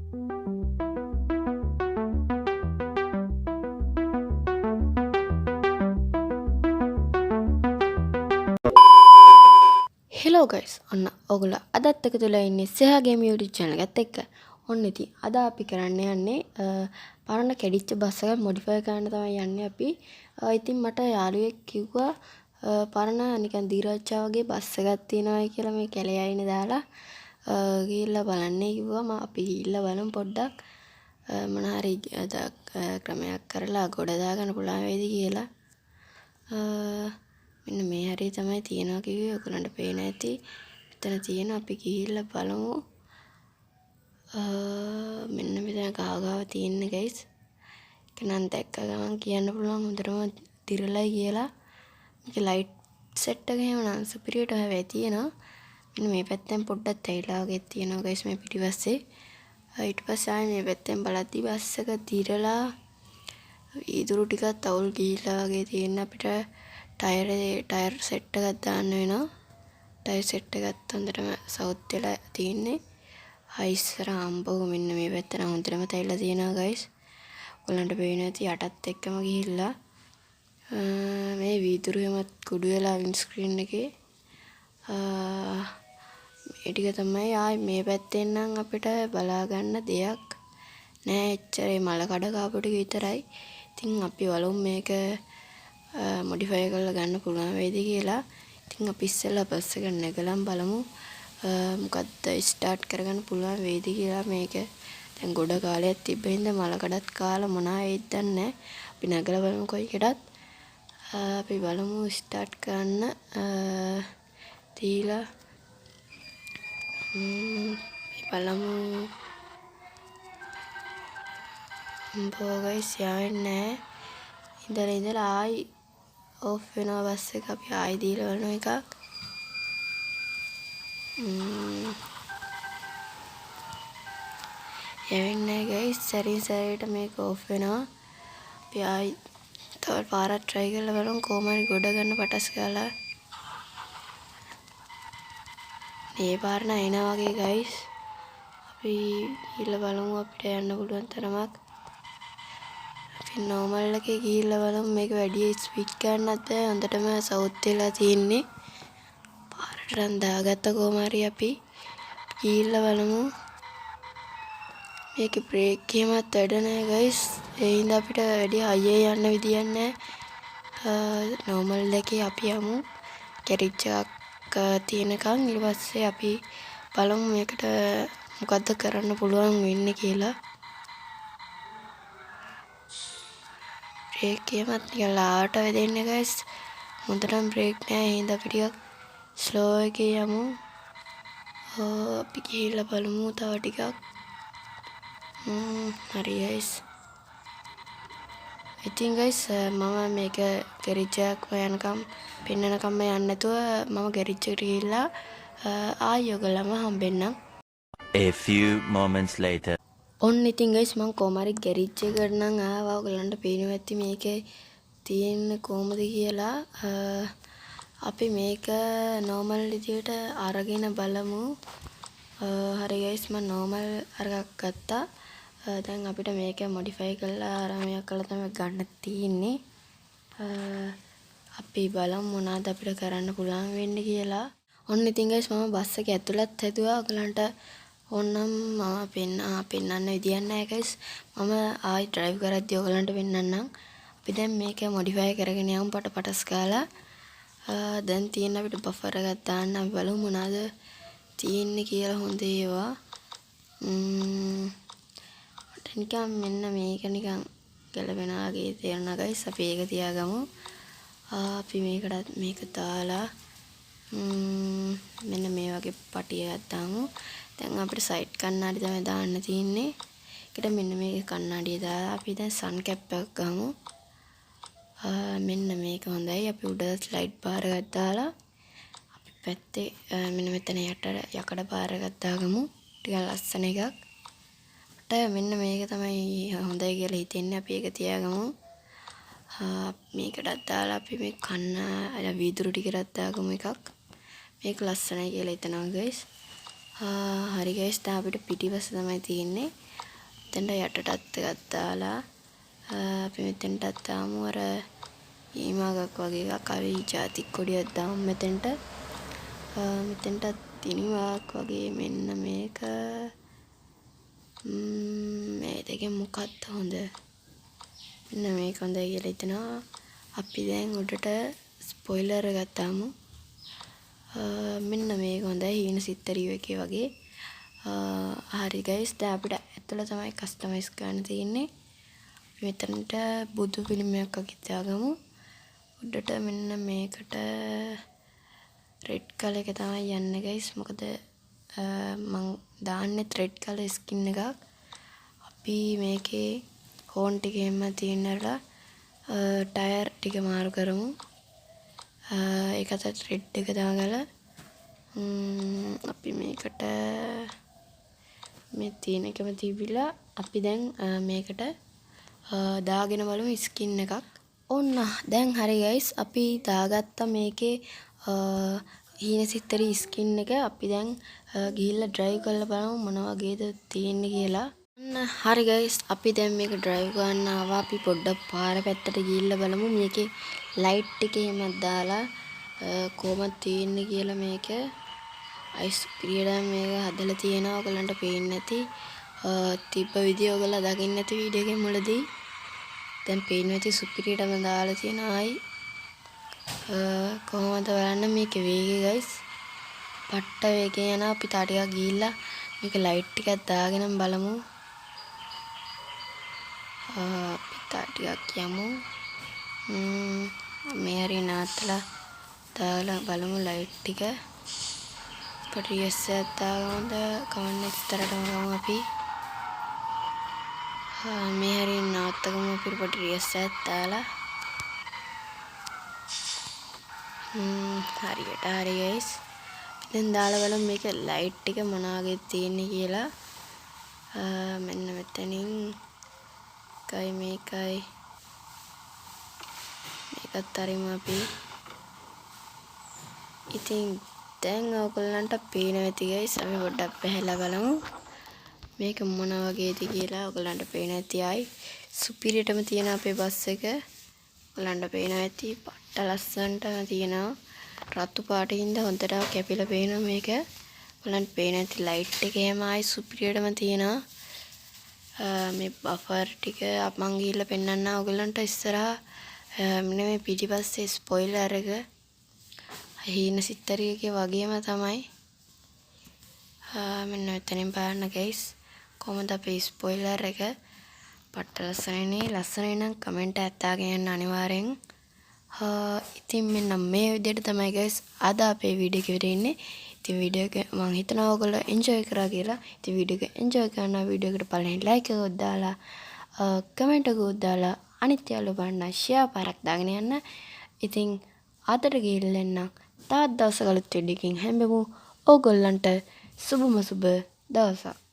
Hello guys, ඔන්න ඔගොල්ලෝ අදත් එකතු වෙලා ඉන්නේ සෙහා ගේම් YouTube channel එකත් එක්ක. ඔන්න ඉතින් අද අපි කරන්න යන්නේ පරණ කැඩිච්ච බස් එකක් මොඩිෆයි කරන්න තමයි යන්නේ අපි. ඉතින් මට යාළුවෙක් කිව්වා පරණ නිකන් දිරච්චා වගේ බස් එකක් තියෙනවායි කියලා මේ කැලේ අයිනේ දාලා ගිහිල්ලා බලන්නේ කිව්වා. මම අපි ගිහිල්ලා බලමු පොඩ්ඩක් මොන හරි ක්‍රමයක් කරලා ගොඩ දාගන්න පුළුවන් වෙයිද කියලා. මෙන්න මේ හරිය තමයි තියෙනවා කිව්වේ. ඔයගොල්ලන්ට පේන ඇති. මෙතන තියෙන අපි ගිහිල්ලා බලමු. මෙන්න මෙතන ගාව ගාව තියෙන ගයිස්. ඒක නම් දැක්ක ගමන් කියන්න පුළුවන් හොඳටම දිරලයි කියලා. මේක ලයිට් සෙට් එක එහෙම නම් සුපිරියට හැබැයි තියෙනවා. මෙන්න මේ පැත්තෙන් පොඩ්ඩක් තැයිලා වගේ තියෙනවා ගයිස් මේ පිටිපස්සේ. ඊට පස්සේ ආයේ මේ පැත්තෙන් බලද්දි බස් එක දිරලා වීදුරු ටිකත් අවුල් ගිහිල්ලා වගේ තියෙන. අපිට ටයර් සෙට් එකක් දාන්න වෙනවා. ටයර් සෙට් එකත් හොඳටම සවුත් වෙලා තියෙන්නේ. ආ ඉස්සර අම්බෝ මෙන්න මේ පැත්ත නම් හොඳටම තැයිලා තියෙනවා ගයිස්. ඔයගොල්ලන්ට පේනවා ඇති යටත් එක්කම ගිහිල්ලා මේ වීදුරු එහෙමත් කුඩු වෙලා වින්ඩ් ස්ක්‍රීන් එකේ. මේ ටික තමයි. ආයි මේ පැත්තෙන් නම් අපිට බලා ගන්න දෙයක් නෑ. එච්චරයි මල කඩ කාපු ටික විතරයි. ඉතින් අපි බලමු මේක මොඩිෆයි කරලා ගන්න පුළුවන් වෙයිද කියලා. ඉතින් අපි ඉස්සෙල්ලා බස් එක නැගලම් බලමු මොකද්ද ස්ටාර්ට් කරගන්න පුළුවන් වෙයිද කියලා. මේක දැන් ගොඩ කාලයක් තිබ්බ හින්දා මල කඩත් කාලා මොනවා වෙයිද දන්නේ නෑ. අපි නැගලා බලමු කොයි එකටත්. අපි බලමු ස්ටාර්ට් කරන්න දීලා අපි බලමු. බෝ ගයිස් යන්නේ නෑ. ඉඳලා ඉඳලා ආයි ඕෆ් වෙනවා බස් එක. අපි ආයි දීලා බලන එකක්. යන්නේ නෑ ගයිස්. සැරින් සැරේට මේක ඕෆ් වෙනවා. අපි ආයි තව පාරක් try කරලා බලමු කොහොම හරි ගොඩ ගන්න පටස් ගාලා. මේ පාර නම් එනවා වගේ ගයිස්. අපි ගිහිල්ලා බලමු අපිට යන්න පුළුවන් තරමක්. අපි නෝමල් එකේ ගිහිල්ලා බලමු. මේක වැඩි ස්පීඩ් ගන්නත් බෑ. හොඳටම සවුත් වෙලා තියෙන්නේ. පාරට නම් දාගත්ත කොහොම හරි අපි ගිහිල්ලා බලමු. මේකේ බ්‍රේක් එහෙමත් වැඩ නෑ ගයිස්. ඒ හින්දා අපිට වැඩි හයියේ යන්න විදියක් නෑ. නෝමල් එකේ අපි යමු. ගැරේජ් එකක් තියෙනකන් ඊට පස්සේ අපි බලමු මේකට මොකද්ද කරන්න පුළුවන් වෙන්නේ කියලා. බ්‍රේක් එහෙමත් නිකන් ලාවට වැදෙන්නේ ගයිස්. හොඳටම බ්‍රේක් නෑ. ඒ හින්දා අපි ටිකක් ස්ලෝ එකේ යමු. අපි ගිහිල්ලා බලමු තව ටිකක්. හරි ගයිස්. ඉතින් ගයිස් මම මේක ගැරේජ් එකක්ම යනකම් පෙන්නනකම්ම යන්නේ නැතුව මම ගැරේජ් එකට ගිහිල්ලා ආයි ඔයගොල්ලන්ව හම්බෙන්නම්. A few moments later. ඔන්න ඉතින් ගයිස් මං කොහොම හරි ගැරේජ් එකට නම් ආවා. ඔයගොල්ලන්ට පේනවා ඇති මේකේ තියෙන්නේ කොහොමද කියලා. අපි මේක නෝමල් විදියට අරගෙන බලමු. හරි ගයිස් මං නෝමල් අරගක් ගත්තා. දැන් අපිට මේක මොඩිෆයි කරලා ආරාමයක් කරලා තමයි ගන්න තියෙන්නේ. අපි බලමු මොනවද අපිට කරන්න පුළුවන් වෙන්නේ කියලා. ඔන්න ඉතින් ගයිස් මම බස් එක ඇතුළත් හැදුවා. ඔයගලන්ට ඕනනම් මම පෙන්නන්න විදියක් නෑ ගයිස්. මම ආයි ඩ්‍රයිව් කරද්දි ඔයගලන්ට පෙන්නන්නම්. අපි දැන් මේක මොඩිෆයි කරගෙන යමු පට පටස් ගාලා. දැන් තියෙන අපිට බෆර් එකක් දාන්න. අපි බලමු මොනවද තියෙන්නේ කියලා හොඳ ඒවා. මට නිකන් මෙන්න මේක නිකන් ගැලපෙනා වගේ තේරුණා ගයිස්. අපි ඒක තියාගමු. අපි මේකටත් මේක දාලා මෙන්න මේ වගේ පටි එකක් දාමු. දැන් අපිට සයිඩ් කණ්ණාඩි තමයි දාන්න තියෙන්නේ. ඒකට මෙන්න මේක කණ්ණාඩිය දාලා අපි දැන් සන් කැප් එකක් ගමු. මෙන්න මේක හොඳයි. අපි උඩ ස්ලයිඩ් බාර් එකක් දාලා අපි පැත්තේ මෙන්න මෙතන යට යකඩ බාර් එකක් දාගමු. ටිකක් ලස්සන එකක්. අපිට මෙන්න මේක තමයි හොඳයි කියලා හිතෙන්නේ. අපි ඒක තියාගමු. මේකටත් දාලා අපි මේ කන්න වීදුරු ටිකටත් දාගමු එකක්. මේක ලස්සනයි කියලා හිතනවා ගයිස්. හරි ගයිස්, දැන් අපිට පිටිපස්ස තමයි තියෙන්නේ. මෙතනට යටටත් එකක් දාලා අපි මෙතනටත් දාමු අර ඊමාගක් වගේ එකක්. අපි ජාතික කොඩියක් දාමු මෙතෙන්ට. මෙතෙන්ටත් ඉනිමක් වගේ මෙන්න මේක. මේ දෙකෙන් මොකක්ද හොඳ? මෙන්න මේක හොඳයි කියලා හිතෙනවා. අපි දැන් උඩට ස්පොයිලර් එකක් දාමු. මෙන්න මේක හොඳයි, හීන සිත්තරියෝ එකේ වගේ. හරි ගයිස්, දැන් අපිට ඇතුළ තමයි කස්ටමයිස් කරන්න තියෙන්නේ. අපි මෙතනට බුදු පිළිමයක් වගේ තියාගමු. උඩට මෙන්න මේකට රෙඩ් කලර් එක තමයි යන්නේ ගයිස්. මොකද මං දාන්නෙත් රෙඩ් කලර් ස්කින් එකක්. අපි මේකේ හෝන් ටික එහෙම තියෙනලා ටයර් ටික මාරු කරමු. ඒකත් රෙඩ් එක දාගලා අපි මේකට මේ තියෙන එකම තිබිලා අපි දැන් මේකට දාගෙන බලමු ස්කින් එකක්. ඔන්න දැන් හරි ගයිස්, අපි දාගත්තා මේකේ හීන සිත්තරි ස්කින් එක. අපි දැන් ගිහිල්ලා ඩ්‍රයිව් කරලා බලමු මොන වගේද තියෙන්නේ කියලා. ඔන්න හරි ගයිස්, අපි දැන් මේක ඩ්‍රයිව් කරන්න ආවා. අපි පොඩ්ඩක් පාර පැත්තට ගිහිල්ලා බලමු මේකේ ලයිට් එක එහෙමත් දාලා කොහොමද තියෙන්නේ කියලා. මේක අයිස් පිරියඩම් මේක හදලා තියෙනවා. ඔයගලන්ට පේන්නේ නැති තිබ්බ විදිය ඔයගොල්ලෝ දකින්න නැති වීඩියෝ එකේ මුලදී. දැන් පේන්නේ නැති සුපිරියටම දාලා තියෙනවා. ආයි කොහොමද බලන්න මේකේ වේගය ගයිස්. පට්ට වේගයෙන් යනවා. අපි තා ටිකක් ගිහිල්ලා මේක ලයිට් ටිකක් දාගෙනම බලමු. අපි තා ටිකක් යමු. මේ හරිය නවත්තලා දාලා බලමු ලයිට් ටික. පොඩි රියස් එකක් දාගමුද? කමන්නේ, ඉස්සරහටම ගමු අපි. මේ හරිය නවත්තගමු අපි පොඩි රියස් එකක් දාලා. හරියට හරි ගයිස්. දැන් දාලා බලමු මේක ලයිට් ටික මොන වගේද තියෙන්නේ කියලා. මෙන්න මෙතනින් එකයි මේකයි මේකත් අරිමු අපි. ඉතින් දැන් ඔයගොල්ලන්ට පේනවා ඇති ගයිස්. අපි පොඩ්ඩක් බහැලා බලමු මේක මොන වගේද කියලා. ඔයගොල්ලන්ට පේනවා ඇති ආයි සුපිරියටම තියෙන අපේ බස් එක. ඔයගොල්ලන්ට පේනවා ඇති පට්ට ලස්සනටම තියෙනවා. රතු පාටින්ද හොඳට කැපිලා පේනවා මේක. ඔයගොල්ලන්ට පේනවා ඇති ලයිට් එක එහෙම ආයි සුපිරියටම තියෙනවා. මේ බෆර් ටික මං ගිහිල්ලා පෙන්නන්නම් ඔයගොල්ලන්ට ඉස්සරහා. මෙන්න මේ පිටිපස්සේ ස්පොයිලර් එක හීන සිත්තරිය එකේ වගේම තමයි. මෙන්න මෙතනින් බලන්න ගයිස් කොහොමද අපේ ස්පොයිලර් එක. පට්ට ලස්සනයි නේ? ලස්සනයි නම් කමෙන්ට් එකක් දාගෙන යන්න අනිවාර්යෙන්. ඉතින් මෙන්න මේ විදිහට තමයි ගයිස් අද අපේ වීඩියෝ එක ඉවර වෙන්නේ. ඉතින් වීඩියෝ එක මං හිතනවා ඔයගොල්ලෝ එන්ජොයි කරා කියලා. ඉතින් වීඩියෝ එක එන්ජොයි කරන වීඩියෝ එකට පළවෙනි ලයික් එකක් දාලා, කමෙන්ට් එකක් දාලා, අනිත් යාළුවෝ බලන්න ෂෙයා පාරක් දාගෙන යන්න. ඉතින් අදට ගිහිල්ලා එන්නම්. තවත් දවසක අලුත් වීඩියෝ එකකින් හම්බෙමු. ඕගොල්ලන්ට සුබම සුබ දවසක්.